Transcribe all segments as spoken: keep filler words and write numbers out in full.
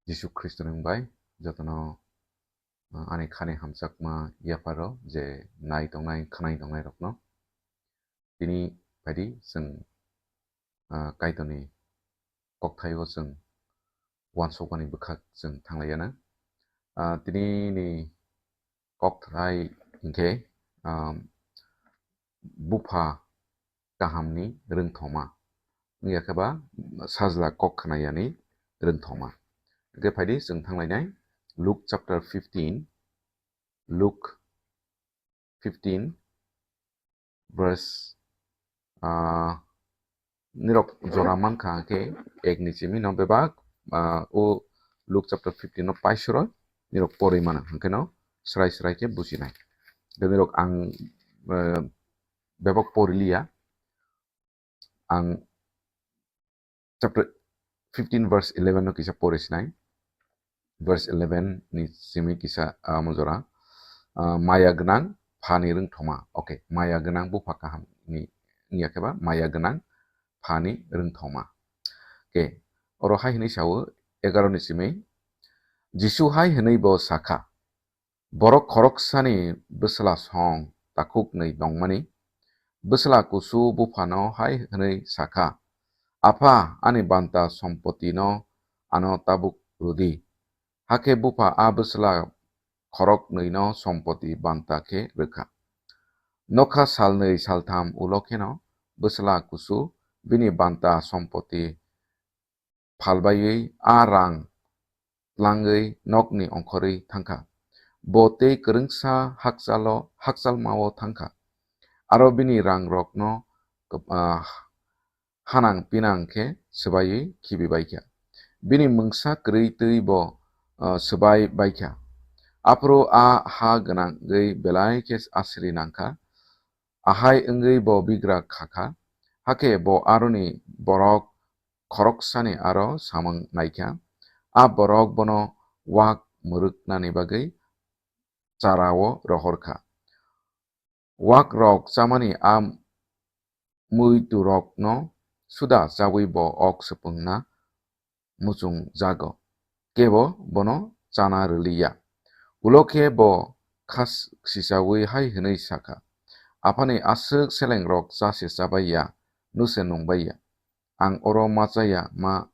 Jisu Khristoni mung bai jotono, ah, ani khani hamjakma yapharo je nai tongnai, khwnai tongnai rokno. Tini phaidi chwng, ah, Kaitorni kokthaio chwng uansukmani bwkhak chwng thanglaiya na. Ah, tini ni kokthai hinkhe, ah, bupha kahamni rwngthoma, wngya khe ba sajla kok khnayani rwngthoma. Hwnkhe phaidi chwng thanglainai Luke chapter fifteen, Luke fifteen verse, ah, nirok jora mankha hwnkhe ek ni simi no bebak, ah, o Luke chapter fifteen no paisoro nirok porwi mano, hwnkhe no srai srai khe bujinai. Hwnkhe nirok ang, eh, bebak poriliya, ang chapter fifteen verse eleven no kisa pori sinai. Verse eleven ni simi kisa, ah, mojora, ah, maya gwnang phani rwngthoma. Okay, maya gwnang bupha kaham ni wngya khe ba maya gwnang phani rwngthoma. Okay, oro hai hwnwi sao egaro ni simi, Jisu hai hwnwi bo sakha, Borok khoroksani bwsla song takhuknwi tongmani. Bwsla kusu buphano hai hwnwi sakha, "Apha, ani banta sompotino ano tabuk rw di." Hakhe bupha a bwsla khoroknwino sompoti banta khe rwkha. Nokha salnwi saltham ulo kheno bwsla kusu bini banta sompoti phalbaiwi a rang tlangwi nokni ongkhorwi thangkha. Bo tei kwrwngsa hakchalo, hakchalmao thangkha. Aro bini rangrokno, ah, hanang pinang khe swbaiwi khibibaikha. Bini mungsa kwrwi twi bo, ah, swbai baikha. Aphuru a ha gwnangwi belai khe asri nangkha. Ahai wngwi bo bigra khakha. Hakhe bo aroni borok khoroksani aro samung naikha. A borok bono wak mwrwknani bagwi charao rohorkha. Wakrok chamani a muiturokno suda chawi bo ok swpwngna muchungjago, kebo bono chana rwliya. Ulo khe bo khas-, khasichawi hai hwnwi sakha, "Aphani aswk selengrok cha se chabai ya, nuse nungbai ya. Ang oro ma chaya, ma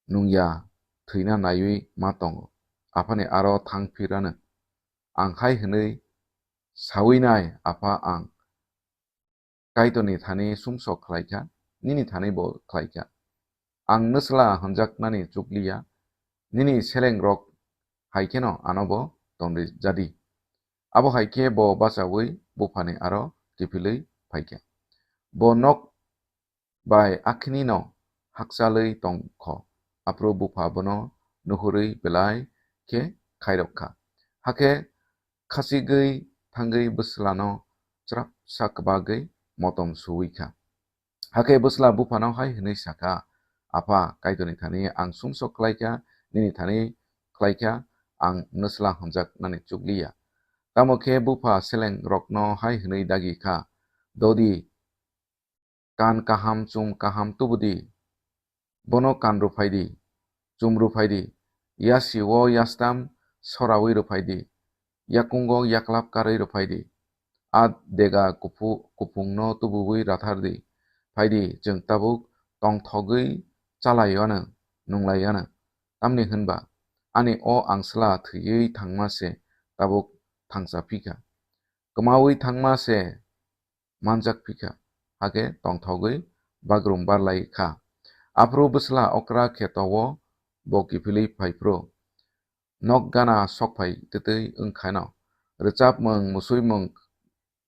nungya, thwina naiwi ma tongo. Aphani aro thang phir anw. Ang hai hwnwi sawi nai, Apha, ang Kaitorni thani sumsok khlaikha, nini thani bo khlaikha. Ang nwsla hwnjaknani chukliya, nini selengrok hai kheno ano bo tonri jadi." Abo hai khe bo bachaui buphani aro kiphilwi phaikha. Bo nok bai akhinino hakchalwi tongkho, aphuru bupha bono nuhurwi belai khe khairok kha. Hakhe khachigwi thangwi bwslano chwrapsa kwbagwi motom suwi kha. Hakhe bwsla buphano hai hwnwi sakha, "Apha, Kaitorni thani ang sumsok khlaikha, nini thani khlaikha, ang nwsla hwnjaknani chukliya." Tamo khe bupha selengrokno hai hwnwi dagi kha, "Dodi, kan kaham chum kaham tubudi, bono kan rwphai di, chum rwphai di, yasi-o yastam soraui rwphai di, yakungo yaklap karwi rwphai di, a dega kuphu-, kuphungno tubuui rathar di, phai di, chwng tabuk tongthogwi chalai anw, nunglai anw. Tamni hwnba ani o angsla thwiwi thangma se tabuk thangcha phikha, kwmaui thangma se manjak phikha, hakhe tongthogwi bagrum barlai kha." Aphuru bwsla okra kheto-o bo kiphilwi phai phuru nok gana sok phai twtwi wng khaino, rwchapmung, musuimung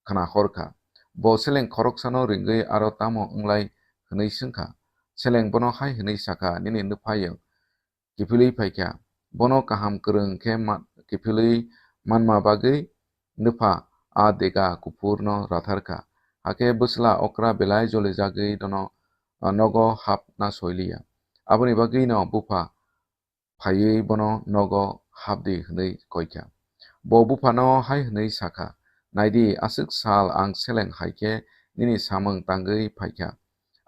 khna hor kha. Bo seleng khoroksano ringwi aro tamo wnglai hwnwi swng kha. Seleng bono hai hwnwi sa kha, "Nini nwphaiyung kiphilwi phai kha. Bono kaham kwrwng khe ma-, kiphilwi manma bagwi nwpha a dega kuphurno rathar kha." Hakhe bwsla okra belai jolijagwi dono, ah, nogo hapna soiliya. Aboni bagwino bupha phaiwi bono nogo hapdi hwnwi koi kha. Bo buphano hai hwnwi sa kha, "Nai di, aswk sal ang seleng hai khe nini samung tangwi phai kha.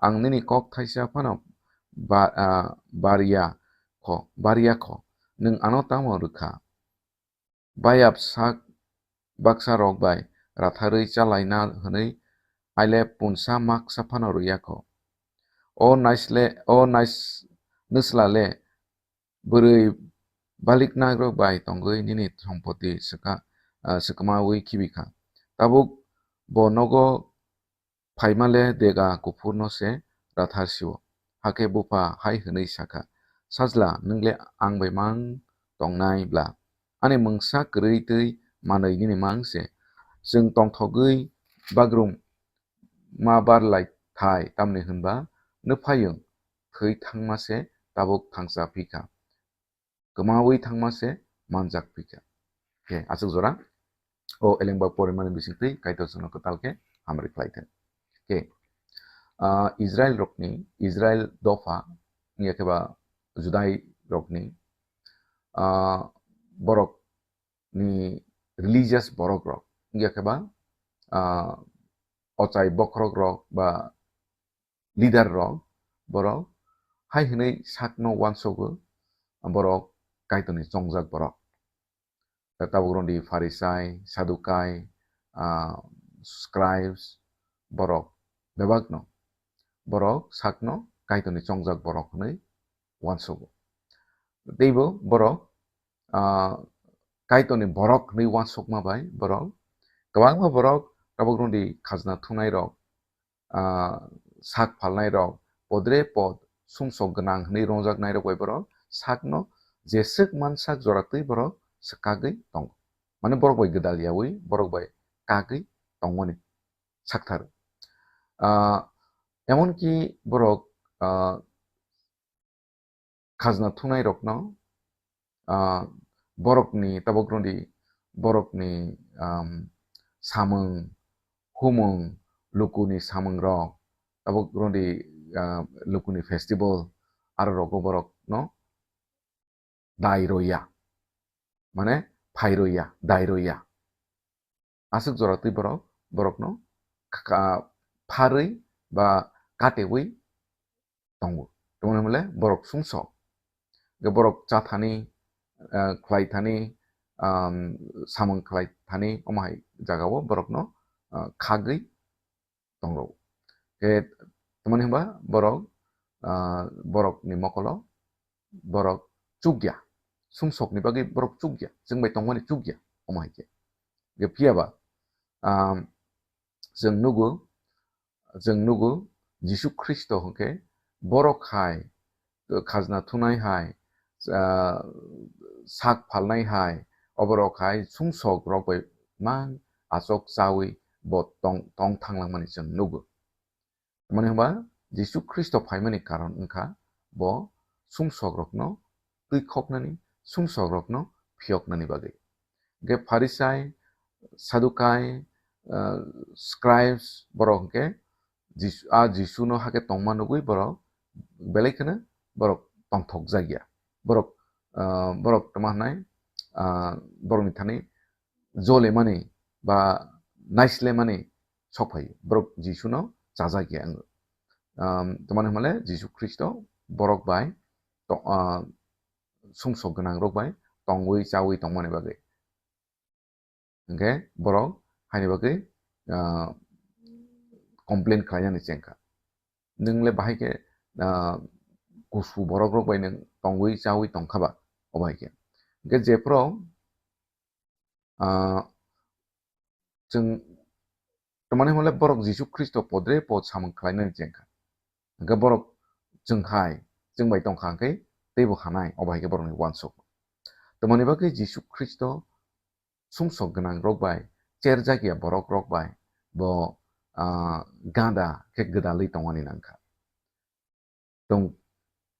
Ang nini kok thaisa phano ba-, ah, bariya kho, bariya kho. Nwng ano tamo rwkha? Bayap sak baksa rok bai ratharwi chalaina hwnwi aile punsa maksa phano rwya kho. O naisle, o nais-, nwsla le bwrwi baliknairok bai tongwi nini sompoti swka-, ah, swkmaui khibi kha. Tabuk bo nogo phaima le dega kuphurno se rathar sio. Hakhe bupha hai hwnwi sa kha, "Sajla, nwng le ang bai mang tongnai bla? Ani mungsa kwrwi twi manwi nini mang se. Chwng tongthogwi bagrum ma bar lai thai, tamni hwnba nwphaiyung thwi thangma se tabuk thangcha phi kha, kwmaui thangma se manjak phi kha." Khe aswk jora o elengba porimani bisingtwi Kaitor chwngno kwtal khe hamri khlai thung. Khe, ah, Israel rokni, Israel dopha wngya khe ba Judai rokni, ah, borok ni religious borok rok wngya khe ba, ah, ochai bokhorok rok ba leader rok, borok hai hwnwi sakno uansogo, borok Kaitorni chongjak borok. Tabuk rwdi Pharisai, Sadukai, ah, scribes, borok bebakno, borok sakno Kaitorni chongjak borok hwnwi uansogo. Teibo borok, ah, Kaitorni borok hwnwi uansukma bai borok, kwbangma borok tabuk rwdi khajna thunai rok, ah, sak phalnai rok, podre pod sumsok gwnang hwnwi rwngjaknai rok bai borok sakno jeswk mansak jora twi borok swkagwi tongo. Mane borok bai gwdal yaui, borok bai kagwi tongmani sakthar. Ah, emonki borok, ah, khajna thunai rokno, ah, borokni tabuk rwdi borokni, um, samung, humung, lukuni samung rok, tabuk rwdi, ah, lukuni festival, aro rogo borokno dai roya, mane phai roya, dai roya. Aswk jora twi borok, borokno kha-, pharwi ba katewi tongo. Tamoni hwnle borok sumsok. Ge borok cha thani, eh, khlai thani, um, samung khlai thani, omo hai jagao borokno, eh, khagwi tongo. Khe tamoni hwnba borok, ah, borokni mokolo borok chukya. Sumsokni bagwi borok chukya. Chwng bai tongmani chukya. Omo hai khe. Ge phiyaba, ah, chwng nugo, chwng nugo Jisu Khristo hwnkhe borok hai khajna thunai hai, ah, sak phalnai hai, oborok hai sumsok rok bai mang achok chawi bo tong, tong thang langmani chwng nugo. Tamoni hwnba Jisu Khristo phaimani karon wngkha bo sumsok rokno twi khoknani, sumsok rokno phiyoknani bagwi. Hwnkhe Pharisai, Sadukai, ah, scribes borok hwnkhe Jisu, a Jisuno hakhe tongma nugwi borok belai kheno borok tongthokjak ya. Borok, ah, borok tamo hwnai, ah, borokni thani jolemani ba naislemani sok phai borok Jisuno chajak ya wng. Um, tamoni hwnmale Jisu Khristo borok bai to-, ah, sumsok gwnang rok bai tongwi chawi tongmani bagwi. Hwnkhe borok haini bagwi, ah, complain khlainani chengkha. Nwng le bahai khe, ah, kusu borok rok bai nwng tongwi chawi tongkha ba, obo hai khe. Hwnkhe jephru, ah, chwng, tamani hwnle borok Jisu Khristo podre pod samung khlainani chengkha. Hwnkhe borok chwng hai, chwng bai tongkha hwnkhe teibo hanai, obo hai khe borokni uansuk. Tamoni bagwi Jisu Khristo sumsok gwnang rok bai cherjak ya borok rok bai bo, ah, gada khe gwdalwi tongmani nangkha. Tong-,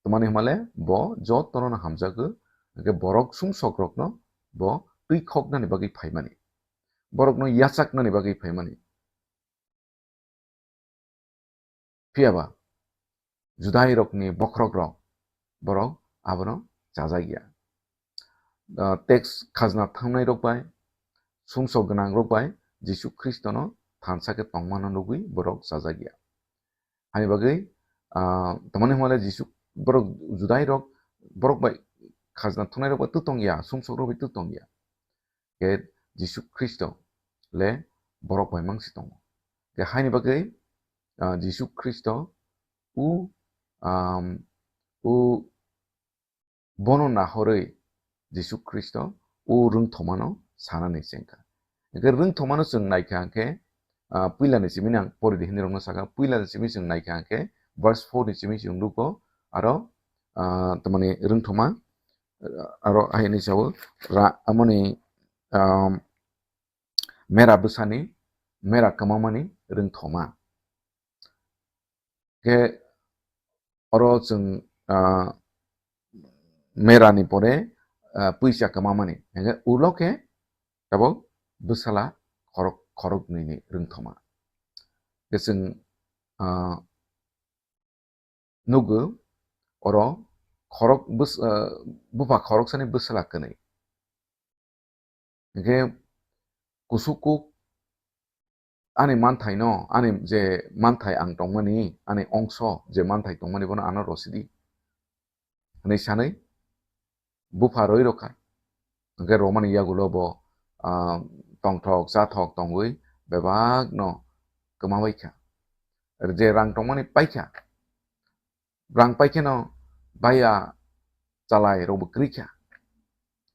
tongmani hwnmale bo jotono no hamjago, hwnkhe borok sumsok rokno bo twi khoknani bagwi phaimani, borokno yachaknani bagwi phaimani. Phiyaba Judai rokni bokhorok rok, borok abono chajak ya. Ah, tax khajna thangnai rok bai, sumsok gwnang rok bai Jisu Khristono thansa khe tongmano nugwi borok chajak ya. Hani bagwi, ah, tamani hwnmale Jisu, borok Judai rok, borok bai khajna thungnai rok bai tu tong ya, sumsok rok bai tu tong ya. Khe Jisu Khristo le borok bai mang si tongo. Khe haini bagwi, ah, Jisu Khristo u, um, u bono nahorwi Jisu Khristo o rwngthomano sanani chengkha. Hwnkhe rwngthomano chwng naikha hwnkhe, ah, puilani simi nang pori di hinwi rokno sakha, puilani simi chwng naikha hwnkhe verse four ni simi chwng nugo aro, ah, tamani rwngthoma, ah, aro aini sao ra-, amoni, ah, mera bwsani mera kwmamani rwngthoma. Khe oro chwng, ah, merani pore, ah, puisa kwmamani. Hingkhe ulo khe tabok bwsala khorok, khoroknwini rwngthoma. Khe chwng, ah, nugo oro khorok bwsa-, ah, bupha khoroksani bwsala kwnwi. Hingkhe kusuk kuk ani manthaino, ani je manthai ang tongmani, ani ongso je manthai tongmani bono ano rosidi hwnwi sanwi bupha roi rokha. Hingkhe romani yagulo bo, ah, tongthok chathok tongwi bebakno kwma baikha. Je rang tongmani paikha, rang paikheno baya chalai rokbo kwrwikha.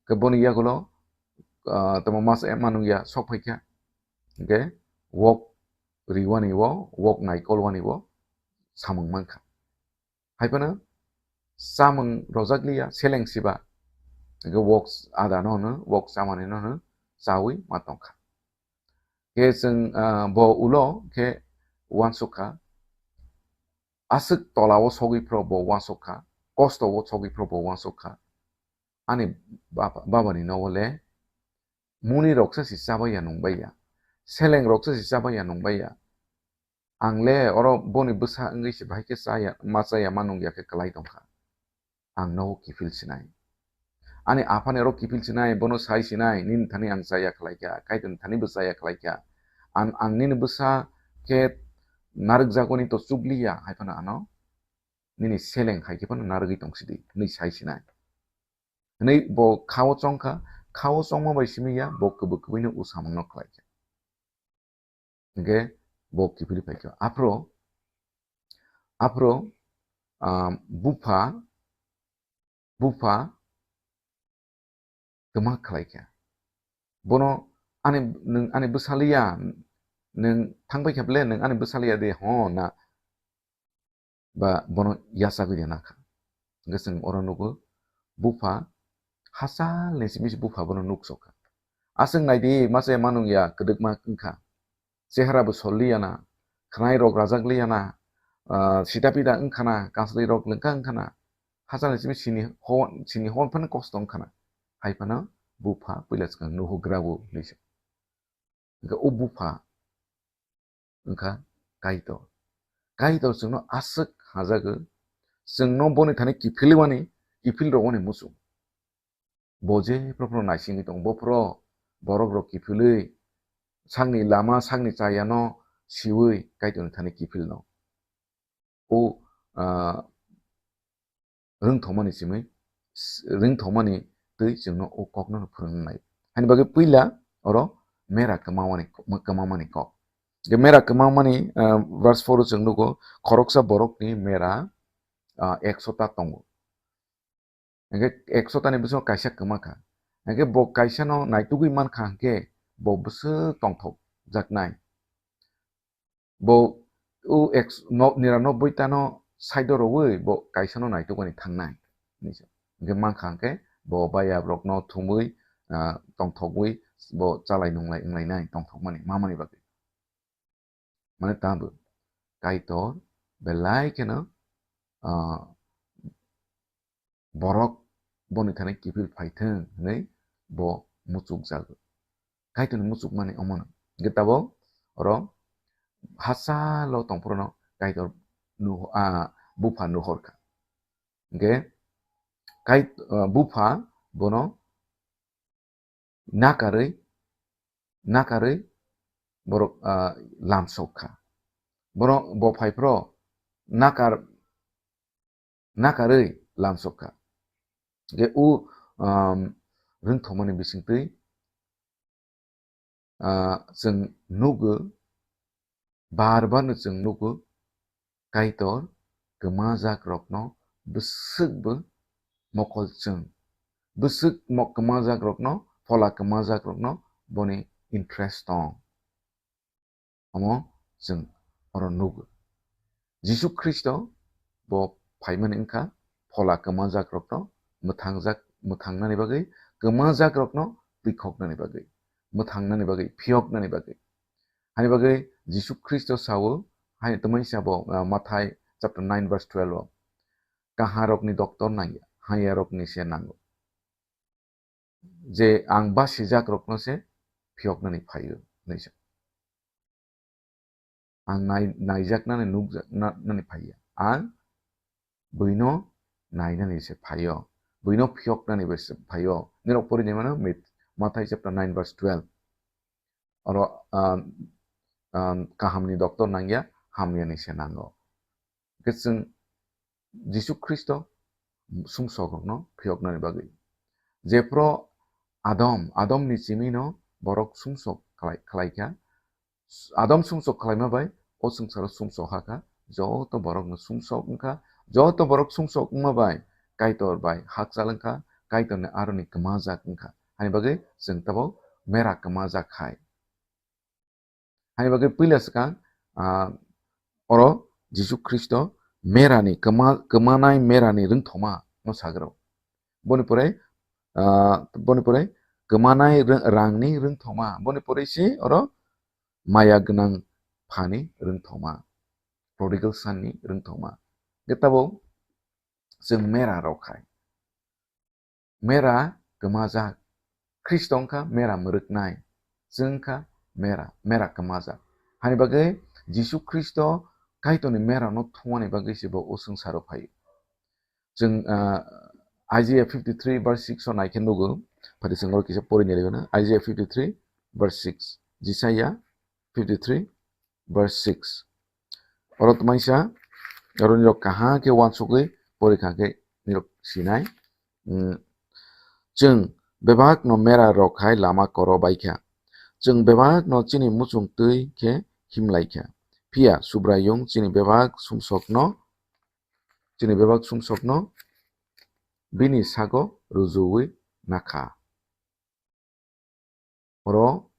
Khe boni yagulo, ah, tamo masa ema nungya sok phaikha. Hingkhe wok riwani o, wok naikol wani o samung mankha. Haiphano samung rojak liya, seleng siba. Hingkhe wok ada no hwno, wok chamani no hwno, chawi ma tongkha. Khe chwng, ah, bo ulo khe uansukha. Aswk tola o sogwi phro bo uansukha, kosto o sogwi phro bo uansukha. Ani baba, babani nogo le muni roksa si chabaiya nungbaiya, seleng roksa si chabaiya nungbaiya. Ang le oro boni bwsa wngwi se bahai khe chaya, ma chaya ma nungya khe kwlai tongkha. Ang nogo kiphil sinai. Ani aphani oro kiphil sinai, bono sai sinai, nini thani ang chaya khlaikha, Kaitorni thani bo chaya khlaikha. Ang, ang nini bwsa khe narwkjagoni to chukliya, hai phano ano nini seleng hai khe phano narwgwi tongsidi, hwnwi sai sinai. Hwnwi bo khao chongkha, khao chongma bai simi ya, bo kwbwi kwbwino o samungno khlaikha. Hingkhe bo kiphilwi phaikha. Aphro, aphro, ah, bupha, bupha kwma khlaikha. Bono ani, nwng ani bwsaliya, nwng thangbai kha bele, nwng ani bwsaliya de ho na ba bono yachagwi rwna kha. Hingkhe chwng oro nugo, bupha hachal ni simi se bupha bono nuk sok kha. Aswk naidi, ma chaya ma nungya kwdwkma wngkha. Chehara bo sol liya na, khwnai rok rajak liya na, ah, sita pita wngkha na, kanslwi rok lwngkha wngkha na. Hachal ni simi sini ho-, sini hor phano kosto wngkha na. Hai phano bupha puila swkang nuhugra o hinwi se. Hingkhe o bupha wngkha Kaitor. Kaitor chwngno aswk hajago, chwngno boni thani kiphilwani, kiphil rwani muchung. Bo je phro phro naisingwi tongo, bo phro borok rok kiphilwi, sakni lama, sakni chayano siwi Kaitorni thani kiphilno. O, ah, rwngthomani simi, s-, rwngthomani twi chwngno o kokno phwrwngnai. Haini bagwi puila oro mera kwmamani, kwmamani kok. Je mera kwmamani, ah, verse four o chwng nugo, khoroksa borokni mera, ah, ekso ta tongo. Hingkhe ekso ta ni bisingo kaisa kwma kha. Hingkhe bo kaisa no naitugwi mankha hingkhe bo bwswk tongthok jaknai. Bo o ek, no, nira noboi ta no side o rwui bo kaisa no naitukmani thangnai. Hingkhe mankha hingkhe bo baya borok no thumui, ah, tongthokgwi bo chalai nunglai wnglainai tongthokmani mamani bagwi. Mane tamo Kaitor belai kheno, ah, borok boni thani kiphil phaithwng hinwi bo muchukjago. Kaitorni muchukmani omono. Hingkhe tabok oro hachalo tongphuru no Kaitor nuh-, ah, bupha nuhorkha. Hingkhe Kait-, ah, bupha bono nakarwi, nakarwi borok, ah, lamsok kha. Bono bo phai phro nakar, nakarwi lamsok kha. Je o um, rwngthomani bisingtwi, ah, chwng nugo, bar bar no chwng nugo, Kaitor kwmajak rokno bwswk bo mokol chwng, bwswk mo-, kwmajak rokno, phola kwmajak rokno boni interest tong. Omo chwng oro nugo. Jisu Khristo bo phaimani wngkha phola kwmajak rokno mwthangjak, mwthangnani bagwi, kwmajak rokno twikhoknani bagwi, mwthangnani bagwi, phiyoknani bagwi. Hani bagwi Jisu Khristo sao, hai twmani sabo, ah, Mathai chapter nine verse twelve o, "Kaha rokni doctor nangya, haya rokni se nango. Je ang basijak rokno se phiyoknani phaio," hinwi sa. Ang nai-, naijaknani nukjak-, na-, nani phaiya. Ang buino nainani se phaio. Buino phiyoknani bai se phaio. Nirok pori ni mano mit-, Mathai chapter nine verse twelve. Oro, um, um, kahamni doctor nangya, hamyani se nango. Hwnkhe chwng Jisu Khristo sumsok rokno phiyoknani bagwi. Jephru Adam, Adamni chimino borok sumsok khlai-, khlaikha. Adam sumsok khlaima bai o swngcharo sumsok hakha, joto borokno sumsok wngkha, joto borok sumsok wngma bai Kaitor bai hakchal wngkha, Kaitorni aroni kwmajak wngkha. Hani bagwi chwng tabuk mera kwmajak hai. Hani bagwi puila swkang, ah, oro Jisu Khristo merani kwma-, kwmanai merani rwngthoma no sagrao. Boni pore, ah, boni pore kwmanai rw-, rangni rwngthoma. Boni pore se oro maya gwnang phani rwngthoma, prodigal son ni rwngthoma. Hwnkhe tabuk chwng mera rok hai. Mera kwmajak. Khristo wngkha mera mwrwknai. Chwng wngkha mera, mera kwmajak. Hani bagwi Jisu Khristo Kaitorni merano thumani bagwi se bo o swngcharo phaio. Chwng, ah, Isaiah fifty-three verse six o naikhe nugo, phati chwng oro kisa porini rwgano. Isaiah fifty-three verse six, Jisaiya fifty-three verse six. Oro twmaisa, oro nirok kaham khe uansugwi porikha khe nirok sinai. Mm, chwng bebakno mera rok hai lama koro baikha. Chwng bebakno chini muchung twi khe himlaikha. Phiya Subraiyung chini bebak sumsokno, chini bebak sumsokno bini sago rujuwi nakha. Oro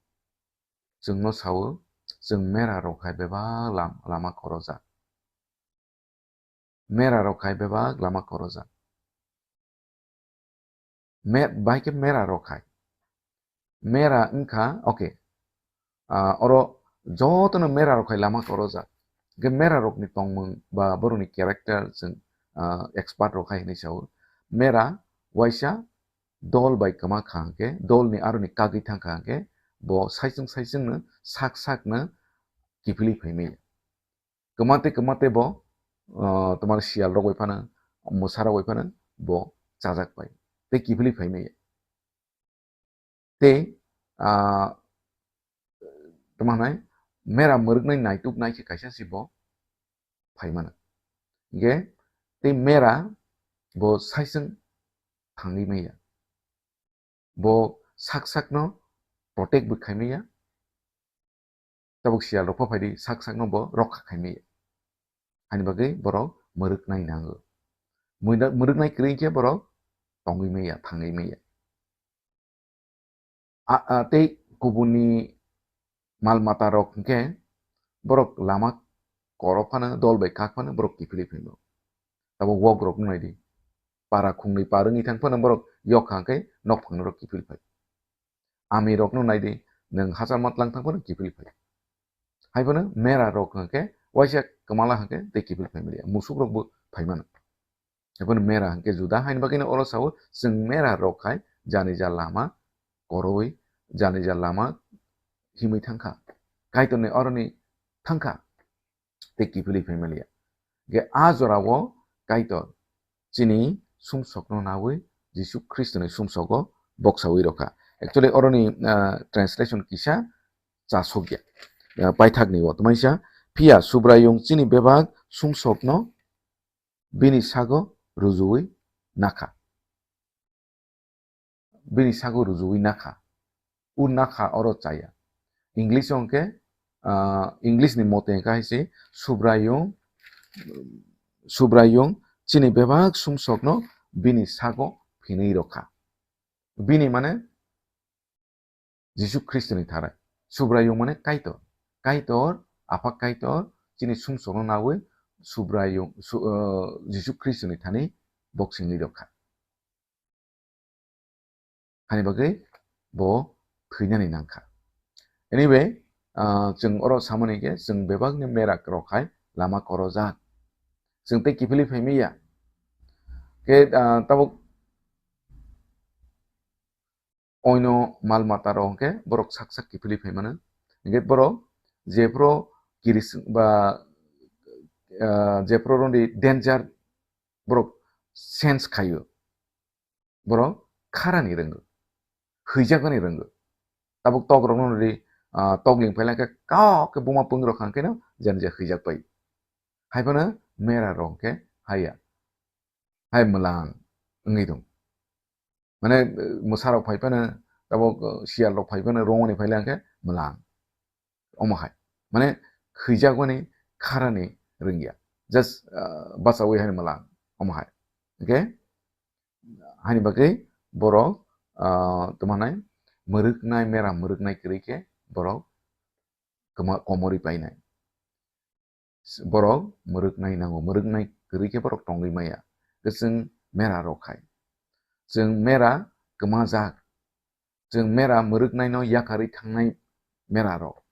chwngno sao, chwng mera rok hai bebak lam-, lama korojak. Mera rok hai bebak lama korojak. Me-, bahai khe mera rok hai. Mera wngkha, okay. Ah, oro jotono mera rok hai lama korojak. Hwnkhe mera rokni tongmung ba borokni character chwng, ah, expert rok hai hinwi sao. Mera waisa dol bai kwma kha hwnkhe, dolni aroni kagwi thang kha hwnkhe, bo saichung saichungno sak sakno kiphilwi phai maya. Kwmate kwmate bo, ah, twmani siyal rok bai phano, mwsa rok bai phano bo chajak pai tei kiphilwi phai maya. Tei, ah, tamo hwnai, mera mwrwknai naituk nai khe kaisa se bo phai mano. Hwnkhe tei mera bo saichung thangwi maya. Bo sak sakno protect bo khai maya. Tabuk siyal rok pho phaidi sak sakno bo rokha khai maya. Ani bagwi borok mwrwknai nango. Mwina-, mwrwknai kwrwi khe borok tongwi maya, thangwi maya. A, a, tei kubunni mal mata rok hwnkhe borok lama koro phano, dol bai kak phano borok kiphilwi phaio. Tabuk wok rok nung naidi. Para khungni par wngwi thang phano borok yok kha hwnkhe nok phang norok kiphilwi phai. Ami rokno naidi, nwng hachal matlang thang phano kiphilwi phai. Hai phano mera rok hwnkhe waisa kwmala hwnkhe tei kiphilwi phai maya. Musuk rok bo phai mano. Hai phano mera hwnkhe juda, haini bagwino oro sao chwng mera rok hai jani ja lama koroi, jani ja lama himwi thangkha. Kaitorni oroni thangkha. Tei kiphilwi phai maliya. Ge a jorao Kaitor chini sumsokno nawi Jisu Khristoni sumsogo boksawi rokha. Actually, oroni, ah, translation kisa chasokya. Ah, paithakni o twmaisa, phiya Subraiyung chini bebak sumsokno bini sago rujuwi nakha. bini sago rujuwi nakha. U nakha oro chaya. English o hwnkhe, ah, English ni mote hwnkhe hai se Subraiyung, Subraiyung chini bebak sumsokno bini sago phinwi rokha. Bini mane Jisu Khristoni tharai. Subraiyung mane Kaitor. Kaitor, Apha Kaitor, chini sumsokno nawi Subraiyung, su-, ah, Jisu Khristoni thani boksingwi rokha. Hani bagwi bo thwinani nangkha. Anyway, ah, chwng oro samani khe chwng bebakni mera rok hai lama korojak. Chwng tei kiphilwi phaimaya. Khe, ah, tabuk oino mal mata rok hwnkhe borok sak sak kiphilwi phaimano. Hwnkhe borok jephuru kiris ba, ah, jephuru roni danger borok sense khaio. Borok kharani rwngo, hwijagani rwngo. Tabuk tok rokno ri, ah, tokling phailai khe kok khe buma pung rok hang kheno jani ja hwijak pai. Hai phano mera rok khe haya. Hai mwlang wngwi tong. Mane, eh, mwsa rok phai phano tabuk, eh, siyal rok phai phano romani phailai khe mwlang. Omo hai. Mane, hwijak mani kharani rwngya. Just, ah, bachawi hani mwlang. Omo hai. Okay? Hani bagwi borok, ah, tamo hanai mwrwknai, mera mwrwknai kwrwi khe borok kwma-, komorwi painai. Borok mwrwknai nango, mwrwknai kwrwi khe borok tongwi maya. Khe chwng mera rok hai. Chwng mera kwmajak. Chwng mera mwrwknaino yakarwi thangnai mera rok.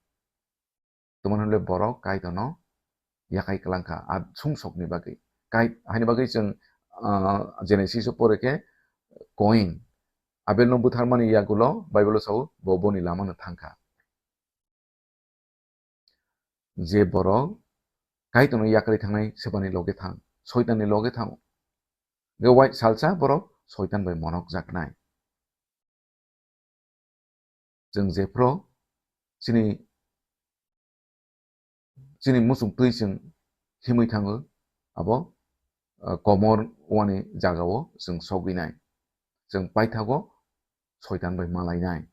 Tamo hwnle borok Kaitorno yakai kwlangkha, a sumsokni bagwi. Kai-, haini bagwi chwng, ah, Genesis o pore khe Koin. Abelno butharmani yagulo Bible o sao bo boni lamano thangkha. Je borok Kaitorno yakarwi thangnai sebani loge thang, Soitanni loge thang. Ge wai salsa borok Soitan bai monokjaknai. Chwng jephru chini, chini muchung twi chwng himwi thango, abo, ah, komor wani jagao chwng sogwi nai. Chwng paithago Soitan bai malainai.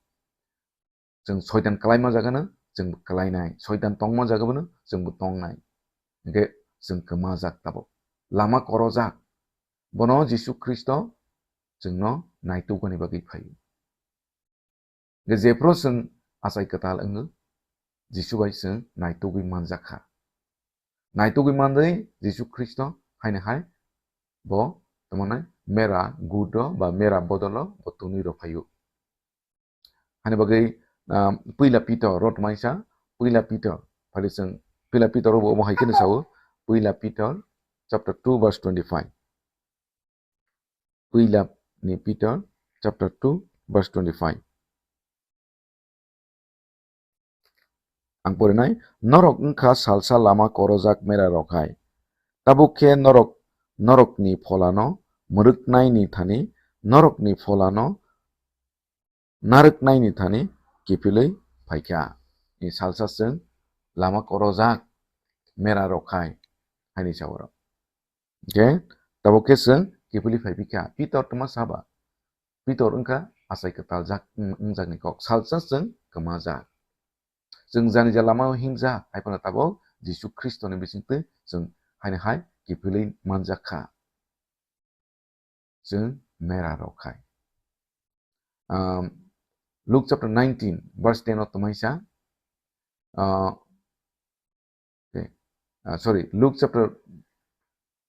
Chwng Soitan kwlaima jagano chwngbo kwlainai, Soitan tongma jagabano chwngbo tongnai. Hwnkhe chwng kwmajak tabuk. Lama korojak. Bono Jisu Khristo chwngno naitukmani bagwi phaio. Hwnkhe jephru chwng achai kwtal wngo, Jisu bai chwng naitugwi manjakha. Naitugwi manwi Jisu Khristo haino hai bo tamo hwnai mera gudo ba mera bodolo bo tunwi rw phaio. Hani bagwi, ah, Puila Pitor rot maisa, Puila Pitor, phali chwng Puila Pitor bo omo hai kheno sao, Puila Pitor chapter two verse twenty-five. Puila ni Pitor chapter two verse twenty-five. Ang porinai, norok wngkha salsa lama korojak mera rok hai. Tabuk khe norok, norokni pholano mwrwknaini thani, norokni pholano narwknaini thani kiphilwi phaikha. Ni salsa chwng lama korojak mera rok hai, haini saborok. Hwnkhe tabuk khe chwng kiphilwi phaiphikha. Pitor twma saba. Pitor wngkha achai kwtaljak wng-, wngjakni kok. Salsa chwng kwmajak. Chwng jani ja lamao himjak, hai phano tabuk Jisu Khristoni bisingtwi chwng haino hai kiphilwi manjak kha. Chwng mera rok khai. Um, Luke chapter nineteen, verse ten o twmaisa, uh, okay, uh, sorry, Luke chapter,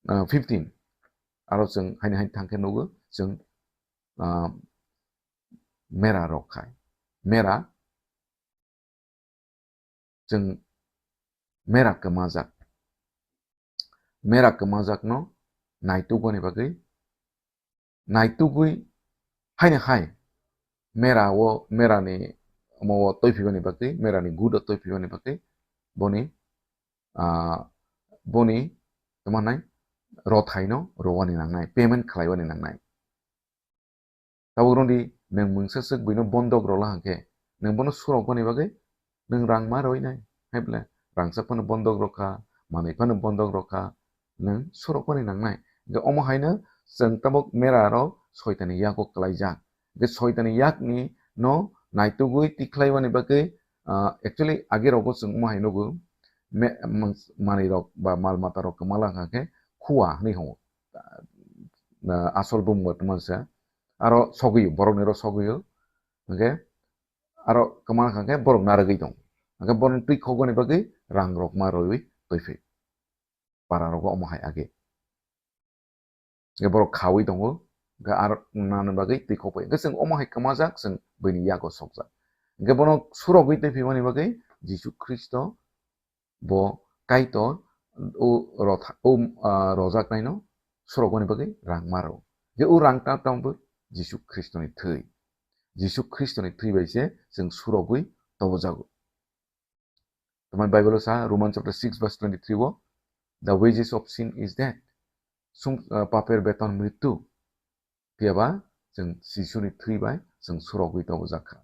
uh, fifteen, aro chwng haino hai thangkhe nugo, chwng, uh, mera rok khai. Mera chwng mera kwmajak. Mera kwmajakno naitukmani bagwi, naitugwi haino hai mera o, merani omo o toiphibani bagwi, merani gudo toiphibani bagwi boni, ah, boni tamo hwnai rothaino rwani nangnai, payment khlaiwani nangnai. Tabuk rwdi, nwng mungsa swk buino bondok rwla hwnkhe, nwng bono surokmani bagwi nwng rang ma rwinai. Hai bwle, rangchak phano bondok rwkha, manwi phano bondok rwkha, nwng surokmani nangnai. Hwnkhe omo haino chwng tabuk mera rok Soitanni yago kwlaijak. Hwnkhe soitani yakni no naitugwi tikhlaiwani bagwi, ah, actually age rogo chwng omo hai nugo, me-, mans-, manwi rok ba mal mata rok kwmala wngkha khe khua hwnwi hwngo. Ah, asol bumung bo tongmani se. Aro sogwio, borokni ro sogwio. Hwnkhe aro kwmala wngkha khe borok narwgwi tongo. Hwnkhe borokni twi khokbani bagwi rang rok ma roiwi twi phai. Para rogo omo hai age. Hwnkhe borok khawi tongo, hwnkhe aro nani bagwi twi khokbai. Hwnkhe chwng omo hai kwmajak, chwng buini yago sokjak. Hwnkhe bono surogwi twi phimani bagwi Jisu Khristo bo Kaitor o rotha-, o, ah, rojaknaino surogmani bagwi rang ma rwo. Je o rang ta tamo bo Jisu Khristoni thwi. Jisu Khristoni thwi bai se chwng surogwi tobojago. Tamani Bible o sa, Roman chapter six verse twenty-three o, "The wages of sin is death." Sum, ah, paper beton mrityu. Phiya ba chwng Jisuni thwi bai chwng surogwi tobojak kha.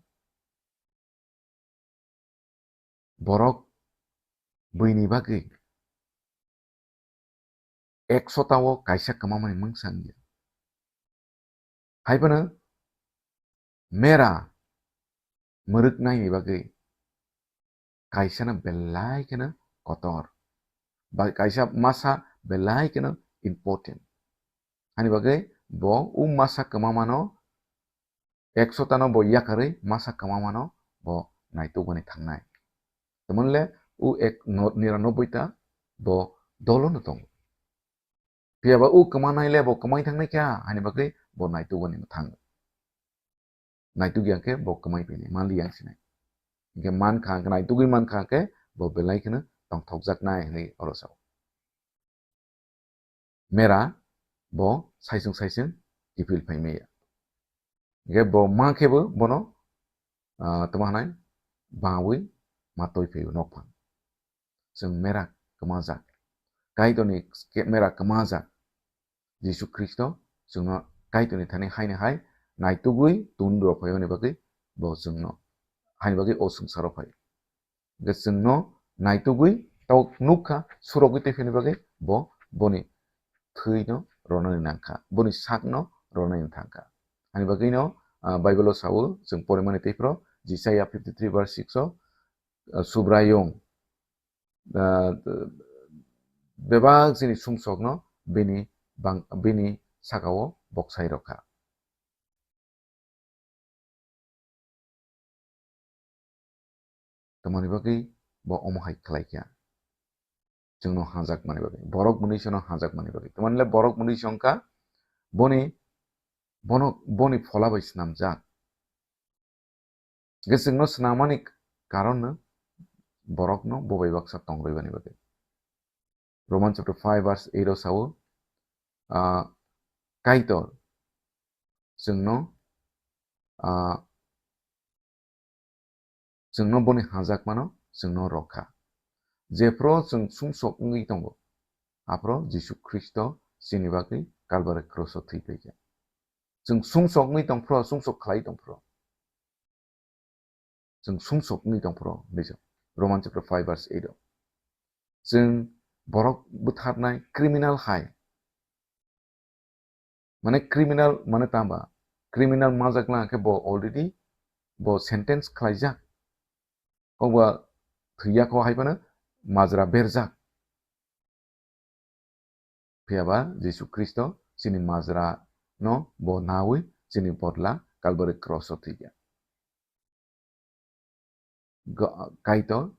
Borok buini bagwi ekso ta o kaisa kwmamani mungsa wngya. Hai phano mera mwrwknaini bagwi kaisano belai kheno kotor, ba kaisa masa belai kheno important. Hani bagwi bo o masa kwmamano ekso ta no bo yakarwi masa kwmamano bo naitukmani thangnai. Tamoni le o ek no-, niranobboi ta bo dolo no tongo. Phiya ba o kwmanai le bo kwmai thangnai kha, hani bagwi bo naitukmani thango. Naitukya khe bo kwmai phainai, manliya wng sinai. Hwnkhe mankha, hwnkhe naitugwi mankha khe bo belai kheno tongthokjaknai hwnwi oro sao. Mera bo saisung saisung kiphil phai maya. Hwnkhe bo ma khe bo bono, ah, tamo hanai bawi ma toi phai nokphang. Chwng mera kwmajak. Kaitorni ke-, mera kwmajak. Jisu Khristo chwngno Kaitorni thani haino hai naitugwi tun rw phaimani bagwi bo chwngno haini bagwi o swngcharo phai. Hwnkhe chwngno naitugwi tabuk nukha, surogwi twi phini bagwi bo boni thwino ronani nangkha, boni sakno ronani thangkha. Ani bagwino, ah, Bible o sao, chwng porimani tei phro, Jisaiya fifty three verse six o, ah, Subraiyung, ah, bebak chini sumsokno bini bang-, bini sakao boksai rokha. Tamoni bagwi bo omo hai khlai kha. Chwngno hanjak mani bagwi. Borok mwnwi sono hanjak mani bagwi. Tamoni le borok mwnwi songkha boni, bono, boni phola bai snamjak. Hwnkhe chwngno snamani karon no borokno bo bai baksa tong rwibani bagwi. Roman chapter five verse eight o sao, ah, Kaitor chwngno, ah, chwngno boni hanjakmano chwngno rokha. Jephru chwng sumsok wngwi tongo, aphru Jisu Khristo chini bagwi Kalbari kroso thwi paikha. Chwng sumsok wngwi tongphru, sumsok khlai tongphru. Chwng sumsok wngwi tongphuru, hinwi sa, Roman chapter five verse eight o. Chwng borok butharnai criminal hai. Mane criminal mane tamba? Criminal majak lang khe bo already bo sentence khlaijak. Kokba thwiya kho hai phano majra berjak. Phiya ba Jisu Khristo chini majra no bo nawi chini bodla Kalbari kroso thwikha. Ga-, Kaitor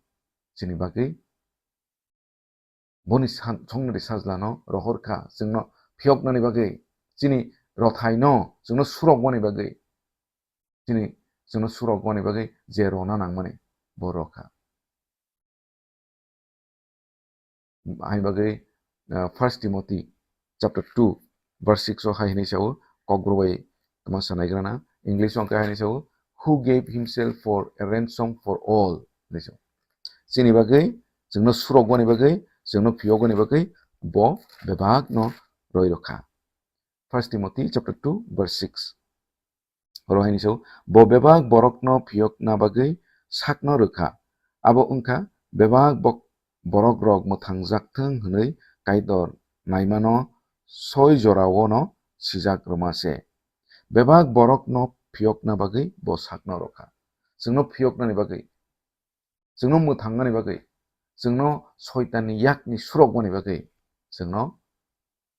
chini bagwi boni san-, songnari sajlano rohorkha, chwngno phiyoknani bagwi, chini rothaino chwngno surokmani bagwi, chini, chwngno surokmani bagwi je rona nangmani bo rokha. Haini bagwi, ah, First Timothy chapter two verse six o hai hinwi sao, Kokborok bai tamo sanaigrana, English o hwnkhe hai hinwi sao, "Who gave himself for a ransom for all," hinwi sao. Chini bagwi, chwngno surokmani bagwi, chwngno phiyokmani bagwi bo bebakno roi rokha. First Timothy chapter two verse six. Oro hai hinwi sao, bo bebak borokno phiyokna bagwi sakno rwkha. Abo wngkha bebak bok-, borokrok mwthangjak thung hwnwi Kaitor naimano soi joraono sijak rwma se. Bebak borokno phiyokna bagwi bo sakno rwkha. Chwngno phiyoknani bagwi, chwngno mwthangnani bagwi, chwngno Soitanni yakni surokmani bagwi, chwngno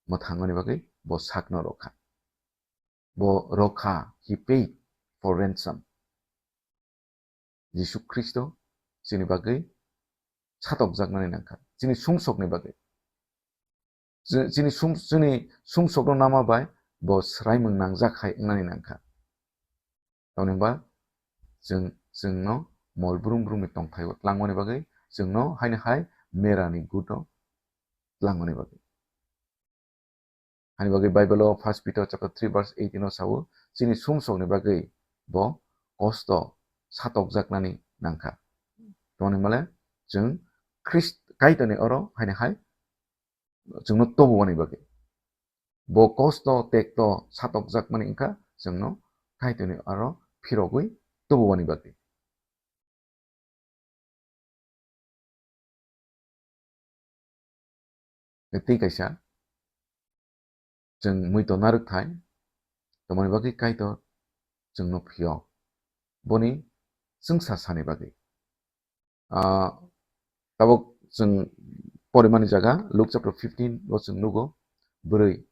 mwthangnani bagwi bo sakno rwkha. Bo rwkha, he paid for ransom. Jisu Khristo chini bagwi satokjaknani nangkha, chini sumsokni bagwi. Chi-, chini sum-, chini sumsokno nama bai bo swraimung nangjak hai wngnani nangkha. Tamni hwnba chwng, chwngno mol brum brumni tongthaio tlangmani bagwi, chwngno haino hai merani guto tlangmani bagwi. Hani bagwi Bible o First Peter chapter three verse eighteen o sao, chini sumsokni bagwi bo kosto satokjaknani nangkha. Tamni hwnba le chwng Khrist Kaitorni oro haino hai chwngno tububani bagwi. Bo kosto tekto satokjakmani wngkha chwngno Kaitorni aro phirogwi tububani bagwi. Tei kaisa, chwng muito narwk thai, tamoni bagwi Kaitor chwngno phiyok, boni chwngsa sani bagwi. Ah, tabuk chwng porimani jaga Luke chapter fifteen o chwng nugo, bwrwi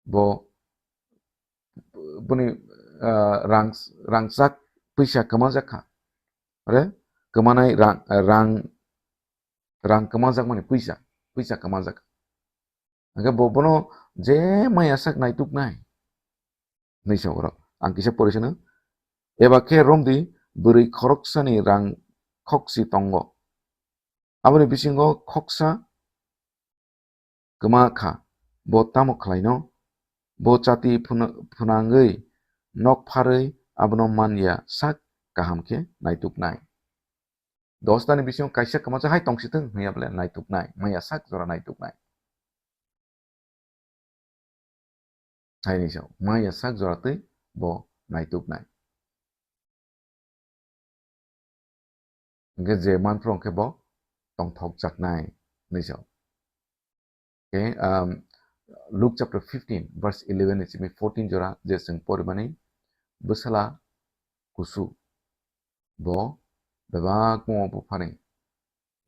bo, boni, ah, rang, rangchak puisa kwmajak kha. Ore kwmanai rang, rang, rang kwmajakmani puisa, puisa kwmajak. Hingke bo, bono je maya sak naituknai hinwi sa oro. Ang kisa pori sino. Eba khe romdi bwrwi khoroksani rang khoksi tongo. Aboni bisingo khoksa kwma kha, bo tamo khlaino? Bo chati phuna-, phunangwi nok pharwi abono man ya sak kaham khe naituknai. Dostani bisingo kaisa kwmajak hai tongsithwng hwnya bole naituknai, maya sak jora naituknai. Haini sao, maya sak jora twi bo naituknai. Hingke je manphro hingke bo tongthokjaknai hinwi sao. Okay, um, Luke chapter fifteen, verse eleven ni simi fourteen jora je chwng porimani, bwsala kusu bo bebak mo buphani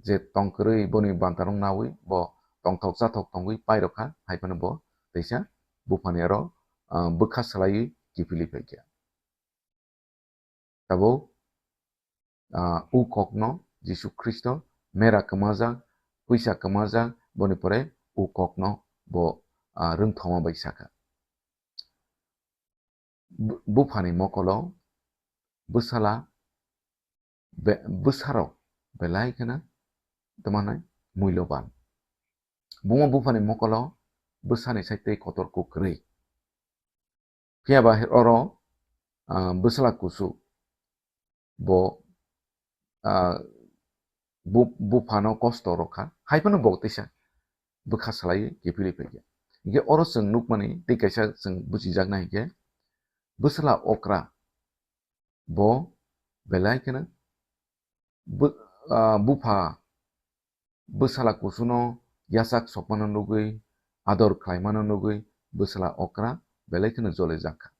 je tongkwrwi boni bantarung nawi bo tongthok chathok tongwi pairokha, hai phano bo teisa buphani aro, ah, bwkha swlaiwi kiphilwi phaikha. Tabuk, ah, u kokno Jisu Khristo mera kwmajak, puisa kwmajak, boni pore u kokno bo, ah, rwngthoma bai sakha. Bu-, buphani mokolo bwsala be-, bwsarok belai kheno tongmanai muiloban. Buma buphani mokolo bwsani side tei kotor kwrwi. Phiya ba oro, ah, bwsala kusu bo, ah, bu-, buphano kosto rwkha, hai phano bo teisa bwkha swlaiwi kiphilwi phaikha. Hinkhe oro chwng nukmani tei kaisa chwng buchijaknai hinkhe bwsala okra bo belai kheno bu-, ah, bupha bwsala kusuno yachak sokmano nugwi, ador khlaimano nugwi bwsala okra belai kheno jolijakha.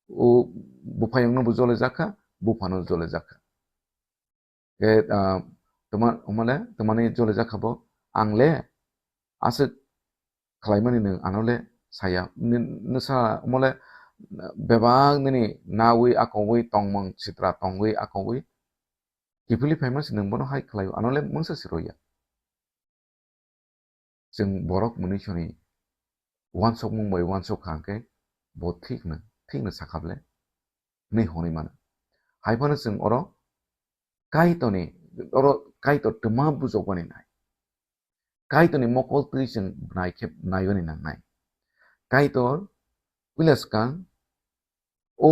O buphayungno bo jolijakha, buphano jolijakha. Khe, ah, toma-, omole tomani jolijakha bo, ang le aswk khlaimani nwng ano le saya. Ni-, nwsa omole bebak nini nawi akongwi tongmung sitra tongwi akongwi kiphilwi phaima se nwng bono hai khlaio, ano le mungsa se roya. Chwng borok mwnwi soni uansukmung bai uansuk kha hwnkhe bo thikno, thikno sakha bole hinwi hwnwi mano. Hai phano chwng oro Kaitorni, oro Kaitor twma bujokmani nai. Kaitorni mokol twi chwng nai khe naiwi nangnai. Kaitor puila swkang o,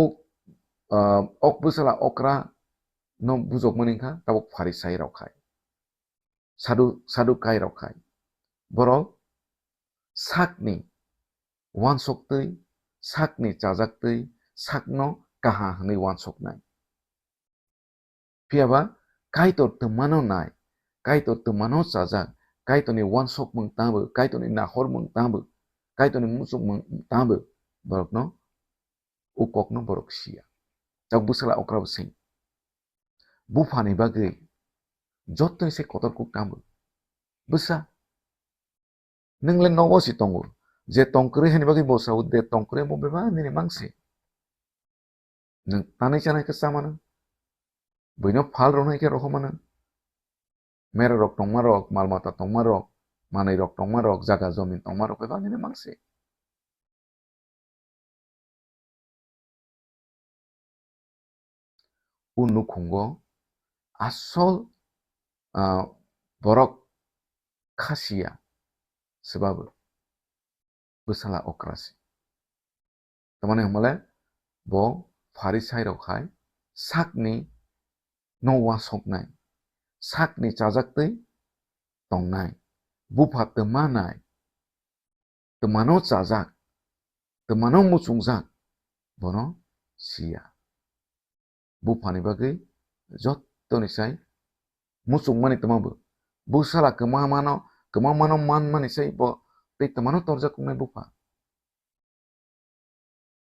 ah, ok bwsala okra no bujokmani wngkha tabuk Pharisai rok hai. Sadu-, Sadukai rok hai. Borok sakni uansuk twi, sakni chajak twi, sakno kaha hwnwi uansuknai. Phiya ba Kaitor twmano nai, Kaitor twmano chajak, Kaitorni uansukmung tangbo, Kaitorni nahormung tangbo, Kaitorni muchungmung tangbo borokno O kokno borok siya. Tabuk bwsala okra bo seng. Buphani bagwi jottoni se kotor kuk tamo. Bwsa, nwng le nogo si tongo. Je tong kwrwi hani bagwi bo sao de tong kwrwi bo bebak nini mangse. Nwng tanai chanai khe cha mano. Buino phal rwnai khe rohor mano. Mera rok tongma rok, mal mata tongma rok, manwi rok tongma rok, jaga jomin tongma rok bebak nini mangse. O nukhungo asol, ah, borok khasiya swbabo bwsala okrasi. Tamani hwnmale bo Pharisai rok hai sakni no uansuknai, sakni chajaktwi tongnai, bupha twma nai, twmano chajak, twmano muchungjak, bono siya. Buphani bagwi jottoni sai muchungmani twma bo. Bwsala kwmamano, kwmamano manmani sai bo tei twmano torjak wngnai bupha.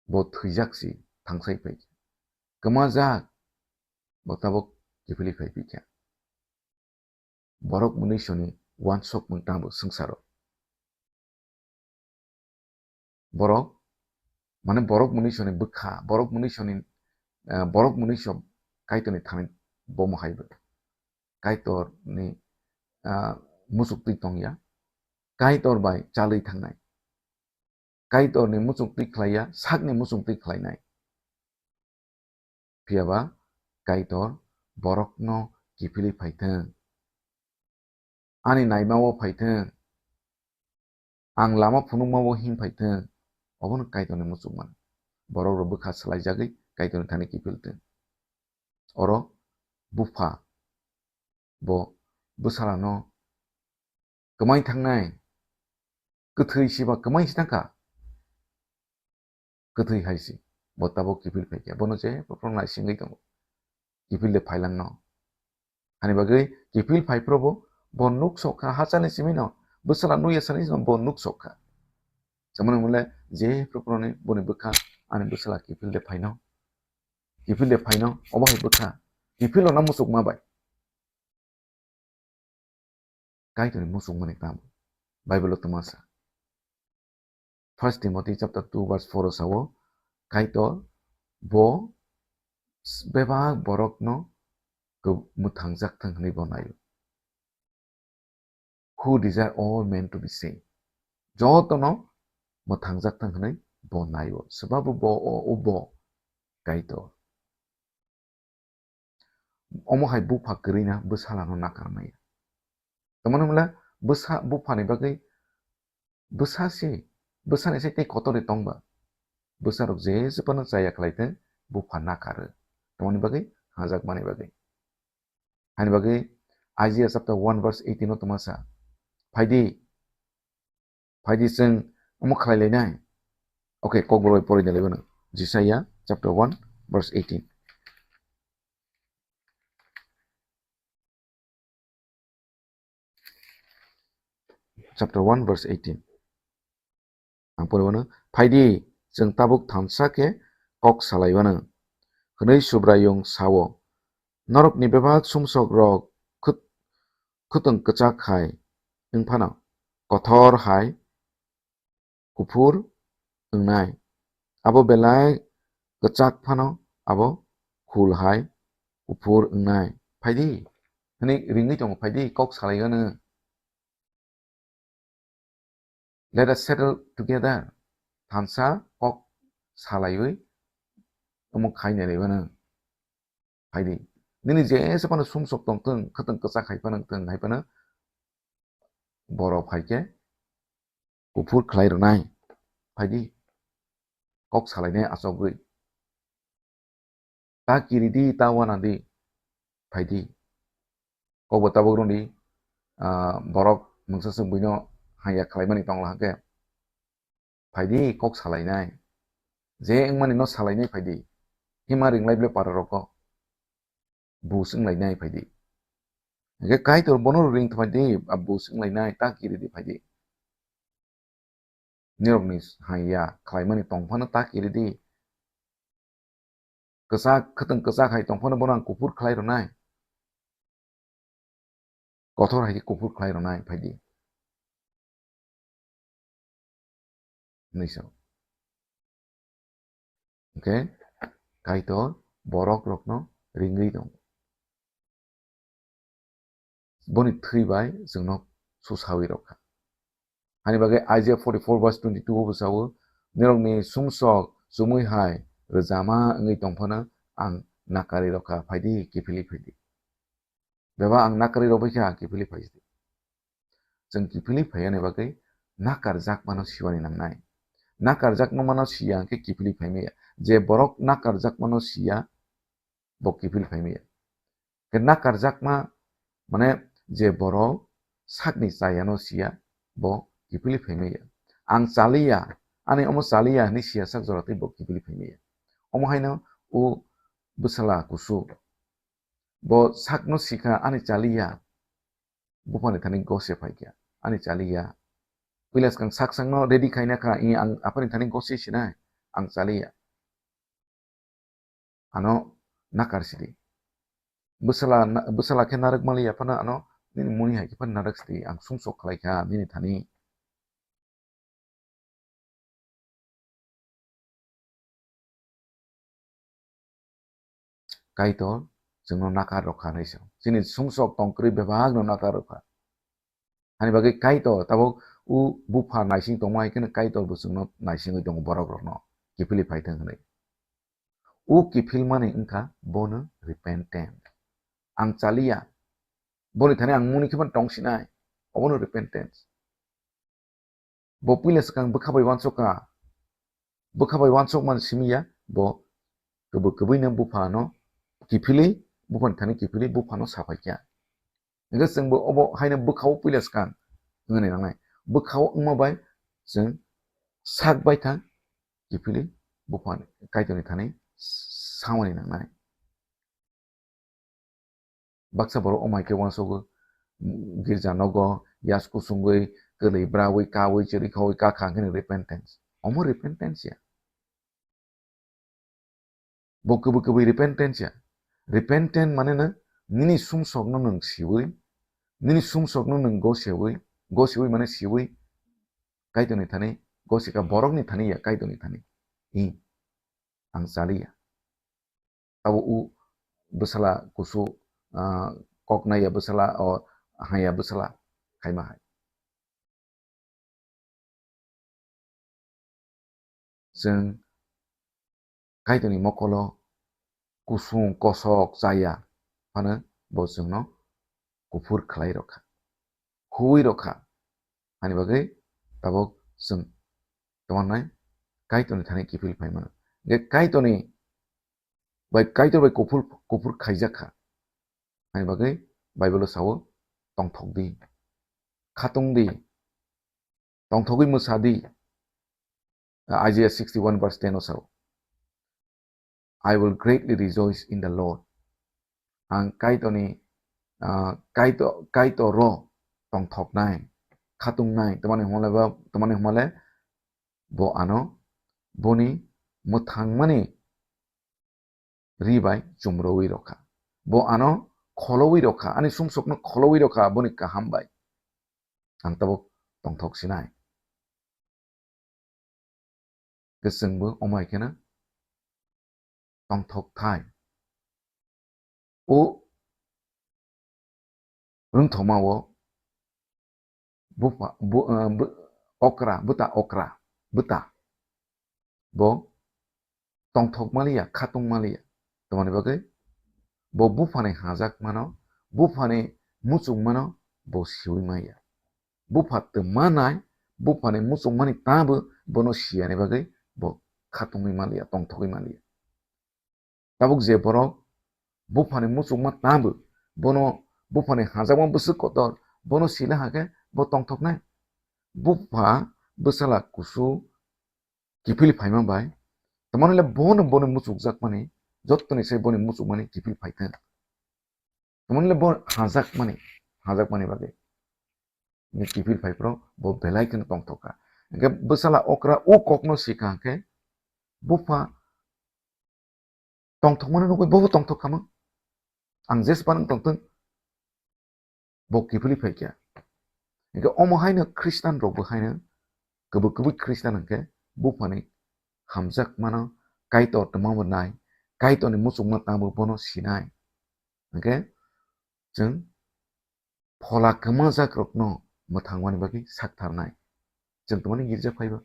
Bo thwijak si thangsai phai kha. Kwmajak bo tabuk kiphilwi phai phi kha. Borok mwnwisoni uansukmung tamo swngcharo. Borok, mane borok mwnwisoni bwkha, borok mwnwisoni, eh, borok mwnwiso Kaitorni thani bomo hai bo. Kaitorni, ah, muchuk twi tongya. Kaitor bai chalwi thangnai. Kaitorni muchung twi khlaiya, sakni muchung twi khlainai. Phiyaba Kaitor borokno kiphilwi phaithwng. Ani naimao phaithwng. Ang lama phunukmao him phaithwng. Obono Kaitorni muchungmani. Borok rok bwkha swlaijagwi Kaitorni thani kiphilthwng. Oro bupha bo bwsalano kwmai thangnai, kwthwi siba kwmai si thangkha, kwthwi hai si, bo tabuk kiphil phaikha, bono je phuru naisingwi tongo, kiphil de phailangno. Hani bagwi kiphil phai phuru bo, bo nuk sokha, hachani simino bwsala nukya sani sino bo nuk sokha. Samani mole je phuru boni bwkha ani bwsala kiphil de phaino, kiphil de phaino, obo hai bwkha, kiphil no muchukma bai. Kaitorni muchungmani tamo. Bible o twma sa. First Timothy chapter two verse four o sao, Kaitor bo bebak borokno mwthangjak thang hwnwi bo naio. Who desire all men to be saved. Jotono mwthangjak thang hwnwi bo naio. Swbabo bo o, o bo Kaitor. Omo hai bupha kwrwina bwsalano nakar maya. Tamani hwnle bwsa, buphani bagwi bwsa se, bwsani se tei kotor de tongba. Bwsarok je se phano chaya khlai thwng, bupha nakaro. Tamani bagwi hajak mani bagwi. Hani bagwi Isaiah chapter one verse eighteen o twma sa. Phaidi, Phaidi chwng omo khlai lainai. Okay, kokborok bai poroi nai laibano. Jisaiya chapter one verse eighteen. Chapter one verse eighteen. Ang poribano, "Phaidi, chwng tabuk thansa khe kok salaiwano," hwnwi Subraiyung sao. Norokni bebak sumsok rok khut-, khutwng kwchak hai wng phano, kothor hai kuphur wngnai. Abo belai kwchak phano abo khul hai kuphur wngnai. Phaidi, hwnwi ringwi tongo, phaidi, kok salaiwano. Let us settle together. Thansa kok salaiwi omo khai nai laibano. Phaidi. Nini je se phano sumsok tong thwng, khwtwng kwchak hai phano thwng hai phano borok phai khe kuphur khlai rwnai. Phaidi. Kok salainai achogwi. Ta kiri di, ta wana di, phaidi. Kokbo tabuk rwdi, ah, borok mungsa se buino haya khlaimani tongla hwnkhe, phaidi kok salainai. Je wngmani no salainai phaidi. Hima ringlai ble para roko. Bus wnglainai phaidi. Hwnkhe Kaitor bono ring thwmai di, a bus wnglainai, ta kiri di phaidi. Nirokni haya khlaimani tongphano ta kiri di. Kwchak, khwtwng kwchak hai tongphano bono ang kuphur khlai rwnai. Kothor hai khe kuphur khlai rwnai, phaidi. Hinwi sao. Hwnkhe Kaitor borok rokno ringwi tongo. Boni thwi bai chwngno susawi rwkha. Hani bagwi Isaiah forty-four verse twenty-two o bwsao, "Norokni sumsok chumui hai rwjama wngwi tongphano ang nakari rwkha, phaidi, kiphilwi phaidi." Beba ang nakari rwbaikha, kiphilwi phaidi. Chwng kiphilwi phaiyani bagwi nakarjakmano siwani nangnai. Nakarjakmano siya hwnkhe kiphilwi phaimaya. Je borok nakarjakmano siya, bo kiphilwi phaimaya. Khe nakarjakma, mane, je borok sakni chayano siya, bo kiphilwi phaimaya. Ang chaliya, ani omo chaliya hinwi siya sak jora tei bo kiphilwi phaimaya. Omo haino o bwsala kusu. Bo sakno sikha, ani chaliya, buphani thani gose phaikha, ani chaliya. Puila swkang sak sakno ready khaina kha, i ang aphani thani gose sinai, ang chaliya. Ano nakar sidi. Bwsala na-, bwsala khe narwk maliya phano ano nini muni hai khe phano narwk sidi, ang sumsok khlai kha nini thani. Kaitor chwngno nakar rwkha hinwi sao. Chini sumsok tongkwrwi bebakno nakar rwkha. Hani bagwi Kaitor tabuk o bupha naising tongma hai kheno Kaitor bo chwngno naisingwi tongo borok rokno kiphilwi phaithwng hinwi. O kiphilmani wngkha bono repentance. Ang chaliya. Boni thani ang muni khe phano tongsinai. Obono repentance. Bo puila swkang bwkha bai uansukha. Bwkha bai uansukmani simi ya, bo kwbwi kwbwino buphano kiphilwi, buphani thani kiphilwi buphano saphaikha. Hwnkhe chwngbo obo haino bwkhao puila swkang wngwi nangnai. Bwkhao wngma bai chwng sak baithang kiphilwi buphani Kaitorni thani samani nangnai. Baksa borok omai khe uansukgo, girja nogo yas kusungwi, kwlwi brawi, kawi, chwrwi khawi, kakha hwnkheno repentance. Omo repentance ya. Bo kwbwi kwbwi repentance ya. Repentance mane no nini sumsokno nwng siwi, nini sumsokno nwng gosewi, gosewi mane siwi, Kaitorni thani, gosika borokni thani ya, Kaitorni thani. I, ang chaliya. Abo o bwsala kusu, ah, kok naiya bwsala, o haya bwsala khaima hai. Chwng Kaitorni mokolo kusung kosok chaya phano bo chwngno kuphur khlai rwkha, huwi rwkha. Ani bagwi tabuk chwng tongmannai Kaitorni thani kiphil phai mano. Hwnkhe Kaitorni bai, Kaitor bai kuphur, kuphur khaijak kha. Ani bagwi Bible o sao, "Tongthok di, khatung di, tongthogwi mwsa di." Isaiah sixty-one verse ten o sao, "I will greatly rejoice in the Lord." Ang Kaitorni, ah, Kaitor, Kaitor ro tongthoknai, khatungnai, tamani hwnle ba, tamani hwnle bo ano boni mwthangmani ri bai chumrowi rokha. Bo ano kholowi rokha, ani sumsokno kholowi rokha boni kaham bai. Ang tabuk tongthok sinai. Kwchwngbo omo hai kheno tongthok thai. O rwngthoma o bupha, bu-, eh, bu-, okra, bwta okra, bwta. Bo tongthok maliya, khatung maliya. Tamoni bagwi bo buphani hajak mano, buphani muchung mano, bo siwi maya. Bupha twma nai, buphani muchung mani tabo bono siyani bagwi bo khatungwi maliya, tongthogwi maliya. Tabuk je borok buphani muchungma tabo, bono buphani hajakma bwswk kotor, bono sila hakhe bo tongthoknai. Bupha bwsala kusu kiphil phaima bai, tamani le bono, boni muchukjakmani, jottoni se boni muchukmani kiphil phaithang. Tamani le bo hajakmani, hajakmani bagwi. Ni kiphil phai phro bo belai kheno tongthok kha. Hwnkhe bwsala okra o kokno sikha hwnkhe bupha Tongthokmani nugwi bobo tongthok kha mang. Ang jesphano tongthwng, bo kiphilwi phaikha. Hwnkhe omo haino Khristian rokbo haino kwbwi kwbwi Khristian hwnkhe buphani hamjakmano Kaitor twmabo nai, Kaitorni muchungma tangbo bono sinai. Hwnkhe chwng phola kwmajakrokno mwthangmani bagwi saktharnai. Chwng tamani girja phaiba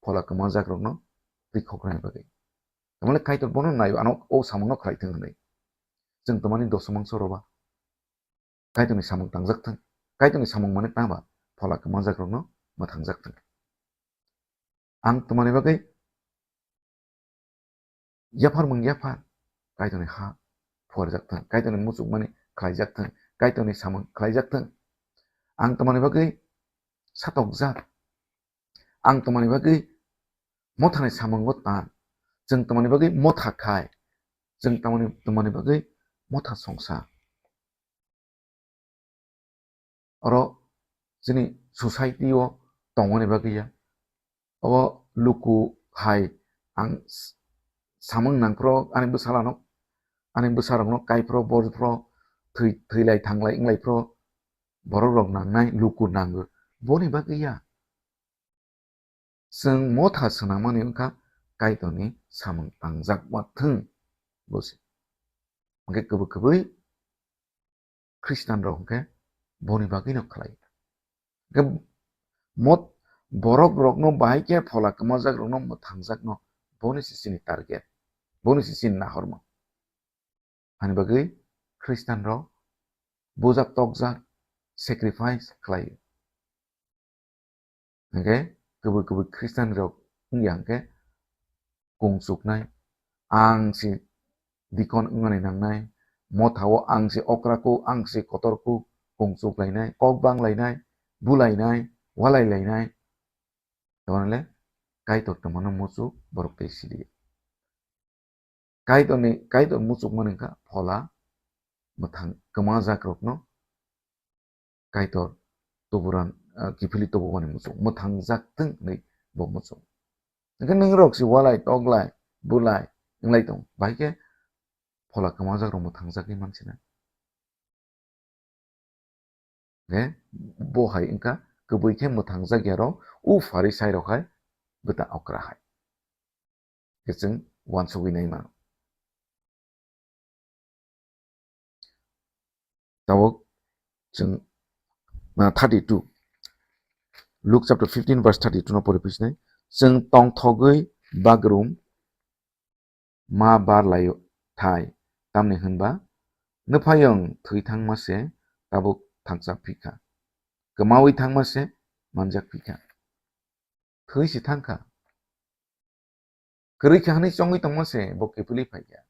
phola kwmajakrokno twikhoknani bagwi. Tamani Kaitor bono naiba, ano o samungno khlai thung hwnwi. Chwng tamani dosomangso roba. Kaitorni samung tangjak thung. Kaitorni samung mani tangba phola kwmajakrokno mwthangjak thung. Ang tamani bagwi yaphar mung yaphar, Kaitorni ha phuarjak thung, Kaitorni muchukmani khlaijak thung, Kaitorni samung khlaijak thung. Ang tamani bagwi satokjak, ang tamani bagwi mothani samungo tan, chwng tamani bagwi motha khai, chwng tamani, tamani bagwi motha songsa. Oro chini society o tongmani bagwi ya. Obo luku hai ang s-, samung nangphro ani bwsalano, ani bwsarokno kaiphro, borphro, thwi-, thwilai thanglai wnglaipro, borokrok nangnai, luku nango. Boni bagwi ya. Chwng motha swnamani wngkha Kaitorni samung tangjak ma thung bo se. Hwnkhe kwbwi kwbwi Khristian rok hwnkhe boni bagwino khlai. Hwnkhe mot-, borok rokno bahai khe phola kwmajak rokno mwthangjakno boni se chini target, boni se chini nahorma. Ani bagwi Khristian rok bujak tokjak, sacrifice khlai. Hwnkhe kwbwi kwbwi Khristian rok wngya hwnkhe kung chuknai, ang se dikon wngmani nangnai, motha o ang se okra ku, ang se kotor ku, kung chuklainai, kok banglainai, bulainai, walailainai. Tamani le Kaitor twmano muchuk borok tei sidi. Kaitorni, Kaitor muchukmani wngkha phola mwthang kwmajak rokno Kaitor tuburan, ah, kiphilwi tubumani muchung, mwthangjak thung hwnwi bo muchung. Hwnkhe nwng rok se walai, toklai, bulai wnglai tong, bahai khe phola kwmajak rok mwthangjagwi mansinai. Hwnkhe bo hai wngkha kwbwi khe mwthangjak ya rok, u Pharisai rok hai bwta okra hai. Khe chwng uansugwi nai mano. Tabuk chwng, na, thirty-two, Luke chapter fifteen verse thirty-two no pori phisnai. Chwng tongthogwi bagrum ma bar lai thai, tamni hwnba nwphaiyung thwi thangma se tabuk thangcha phikha, kwmawi thangma se manjak phikha. Thwi se thangkha. Kwrwi kha hwnwi chongwi tongma se bo kiphilwi phaikha.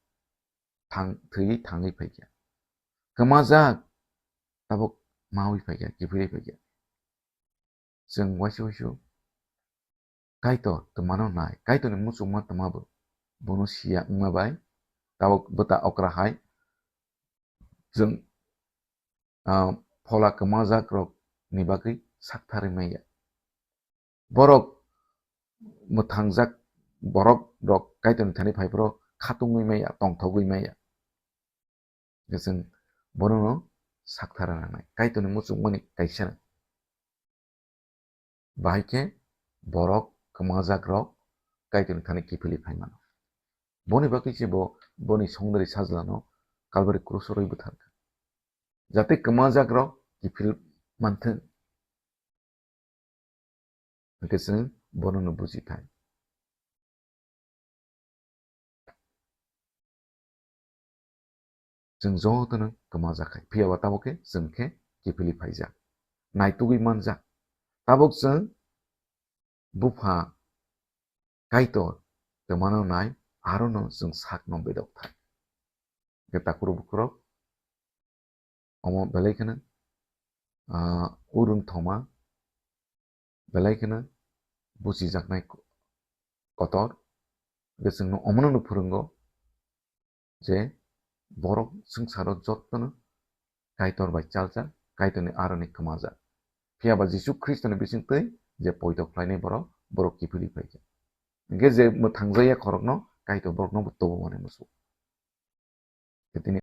Thang-, thwiwi thangwi phaikha. Kwmajak tabuk mawi phaikha, kiphilwi phaikha. Chwng waisa waisa Kaitor twmano nai, Kaitorni muchungma twma bo bono siya wngma bai, tabuk bwta okra hai chwng, ah, phola kwmajak rok ni bagwi saktharwi manya. Borok mwthangjak borok rok Kaitorni thani phai phoro khatungwi manya, tongthogwi manya. Hwnkhe chwng bonono sakthara nangnai, Kaitorni muchungmani kaisa. Bahai khe borok kwmajak rok Kaitorni thani kiphilwi phai mano. Boni bagwi se bo boni songdari sajlano Kalbari krus o rwi bwtharkha, jate kwmajak rok kiphil manthwng. Hwnkhe chwng bonono buji thai. Chwng jotono kwmajak khai, phiya ba tabuk khe chwng khe kiphilwi phaijak, naitugwi manjak. Tabuk chwng bupha Kaitor twmano nai, arono chwng sakno bedok thai. Hwnkhe takhurok bukhurok, omo belai kheno, ah, urung thoma, belai kheno buchijaknai ko-, kotor. Hwnkhe chwngno omono no phwrwngo je borok swngcharo jotono Kaitor bai chaljak, Kaitorni aroni kwmajak. Phiya ba Jisu Khristoni bisingtwi je poito khlainai borok, borok kiphilwi phaikha. Hwnkhe je mwthangjakya khorokno Kaitor borokno bo tubumani muchungo. tini